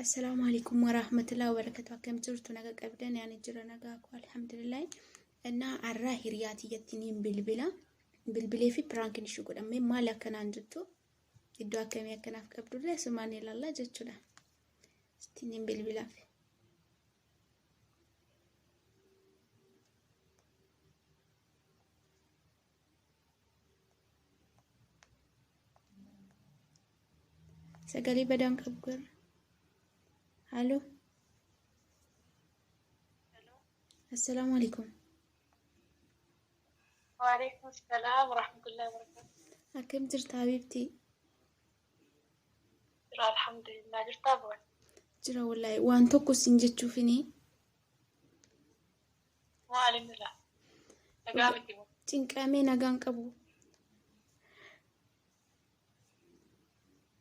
Assalaamu alaikum warahmatullahi wabarakatuh. Akkam jirtu naga qabdan ani jira nagaa koo alhamdulillah. Innaa arraa hiriyaa tiyyatti niin bilbila. Bilbilee fi piraankiin ishii godhamee maal akkanaan jettu iddoo akkamii akkanaaf qabdullee asumaan ilaallaa jechuudha. Itti niin bilbilaaf. Sagalee badaan qabu garuu. Halo. Assalaamu alaikum. Waalaikum salaam warahmatullahi wabarakatuh. Akkam jirta Habiibtii? Jira alhamdulillah jirtaa boon. Jira wallaahi waan tokko sin jechuufini Maaliin laa? Nagaa miti moo? Cinqamee nagaan qabu.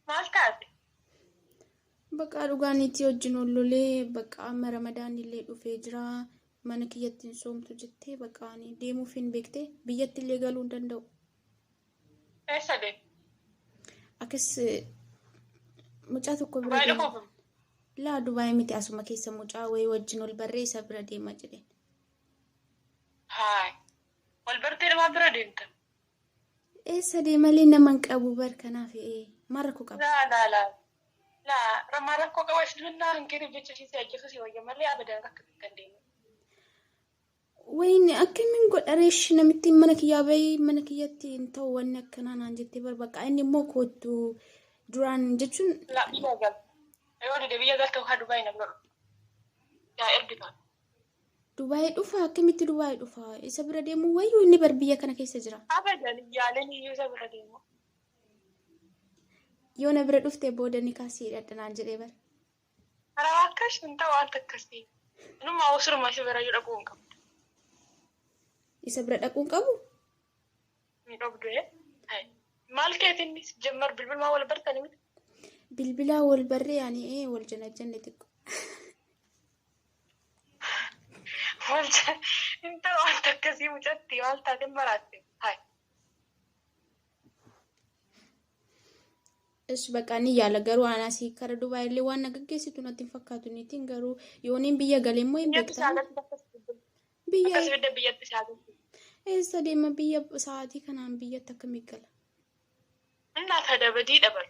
Maal taate? Bakka dhugaaniitii wajjin ol lolee bakka amma ramadaan illee dhufee jira. Mana kiyyatti hin soomtu jettee bakka ani deemuuf hin beekte biyyatti illee galuu hin danda'u. Eessa deemte? Akkas mucaa tokko bira Dubaay deema. dhufuuf? Laa Dubaay miti asuma keessa mucaa wayii wajjin ol barree isa bira deema jedheen. Haay. Wal bartee namaa bira deemta. Eessa deemalee nama hin qabu bar kanaaf maal rakkoo qaba? Laa laa laa. Laa ramaa rakkoo qaba isliminnaa hin kenniif jecha ishii si ajjeesuu si wayya malee abadan akka kan deemu. Wayne akkamiin godha reeshi namittiin mana kiyyaa bahii mana kiyyatti hin ta'u wanni akkanaa naan jettee bar bakka inni immoo koottu duraan jechuun Laa biyya galta. Yoo dide biyya galta yookaan Dubaay na bira dhufu. Yaa ergita. Dubaay dhufa akkamitti Dubaay dhufa isa bira deemuu wayyuu inni bar biyya kana keessa jira. Abadan yaaleen iyyuu isa bira deemu. Yoo na bira dhufte booda ni kaasii hidhadha naan jedhee bar. Karaa akkas hin ta'u wanta akkasii. Inuma osuma isa bira iyyuu dhaquu hin qabdu. Isa bira dhaquu hin qabu? Hin qabdu ee. Maal keetiin jammar bilbilmaa wal bartanii miti? Bilbilaa wal barree ani ee wal janajjanne xiqqoo. Wal hin ta'u wanta akkasii mucatti maal taate maraatte. Hai. Ish bakka ni yaala garuu aan asii kara Dubaay illee waan na gaggeessitu natti hin fakkaatu niitiin garuu yooniin biyya galee immoo hin Biyyatti beektaa. saalatti akkas Biyya akkas fidda biyyatti saalatti. eessa deema biyya sa'aatii kanaan biyyatti akkamii gala? Innaa tadabadii dhabar.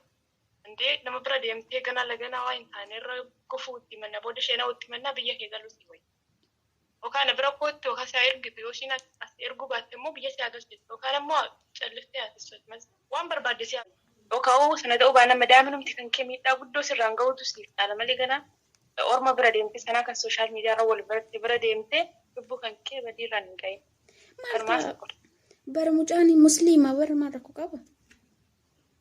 Indee nama bira deemtee ganaa laganaa waa hin taane irra gufuu itti manna booda ishee itti mannaa biyya kee galuu si wayya. Yookaan bira kootti yookaan si haa ergitu yoo ishiin as erguu baatte immoo biyya si haa galchitu yookaan immoo calliftee haa waan barbaadde si haa yookaan sana ta'uu baannaan madaaminumti kan kee miidhaa guddoo sirraan ga'uutu siif caala malee ganaa orma bira deemtee sanaa kan sooshaal miidiyaa irra wal biratte bira deemtee lubbuu kan kee badii irraan hin ga'in. Maal Kanumaas ta'a? godha. Bara mucaan musliima bara maal rakkoo qaba?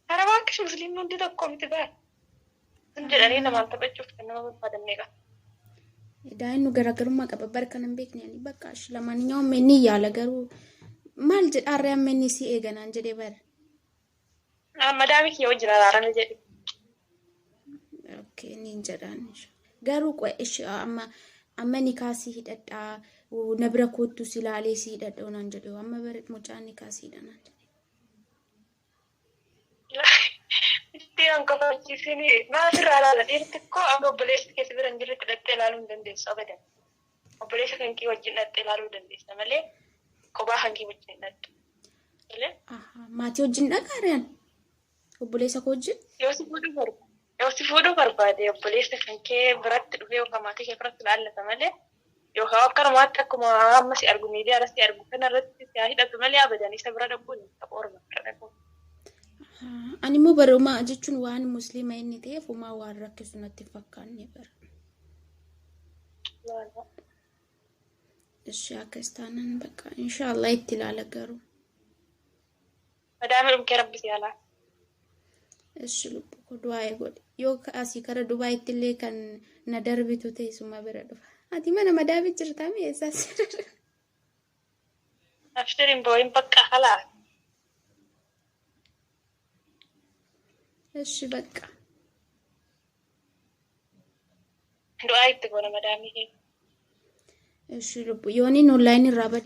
Karaa akkas musliimni hundi tokko miti bara. Sun jedhanii namaan taphachuuf kan nama barbaadan meeqa. Daa'imni garaagarummaa qaba bara kana hin beekne ani bakka ashi lamaanyaa'u ni yaala garuu maal jedhaarree amma inni si eeganaan jedhee bara. Madaamii kiyya wajjin araarame jedhi. Okay, niin jedhaan. Garuu ishi amma amma ni kaasii hidhadhaa na bira koottu si ilaalee si hidhadha naan jedhe amma bara mucaan ni kaasii hidha naan jedhe. Itti an kofachiisini maal irraa ilaala dhiirti koo amma obboleessi keessa bira hin jirretti dhattee ilaaluu hin dandeessu abadan. Obboleessa kan kee wajjin dhattee ilaaluu dandeessa malee kophaa kan kee wajjin hin dhattu. Maatii wajjin dhaqaariyaan obboleessa koo wajjin? Yoo si fuudhuu barbaade yoo si fuudhuu barbaade obboleessa kan kee biratti dhufee yookaan maatii kee biratti ilaallata malee yookaan akkanumaatti akkuma amma si argu miidiyaa irratti si argu kana irratti si haa hidhatu malee abadan isa bira dhaquun hin ta'u orma bira dhaquun. Ani immoo baruma jechuun waan musliima inni ta'eef homaa waan rakkisu natti hin fakkaanne bara. Ishi akkas taanaan bakka inshaallah itti ilaala garuu. Madaamii dhumkee rabbi si alaa. Ishi lubbu koo du'aa godhe yoo asii kara Dubaayitti illee kan na darbitu ta'e suma bira dhufa. Ati mana madaamii jirtaa mi eessaas? Abshir hin boo'in bakka halaa. Ishi bakka. Du'aa itti goona madaamii kee. Ishi lubbu yooniin onlaayinii irraa bade.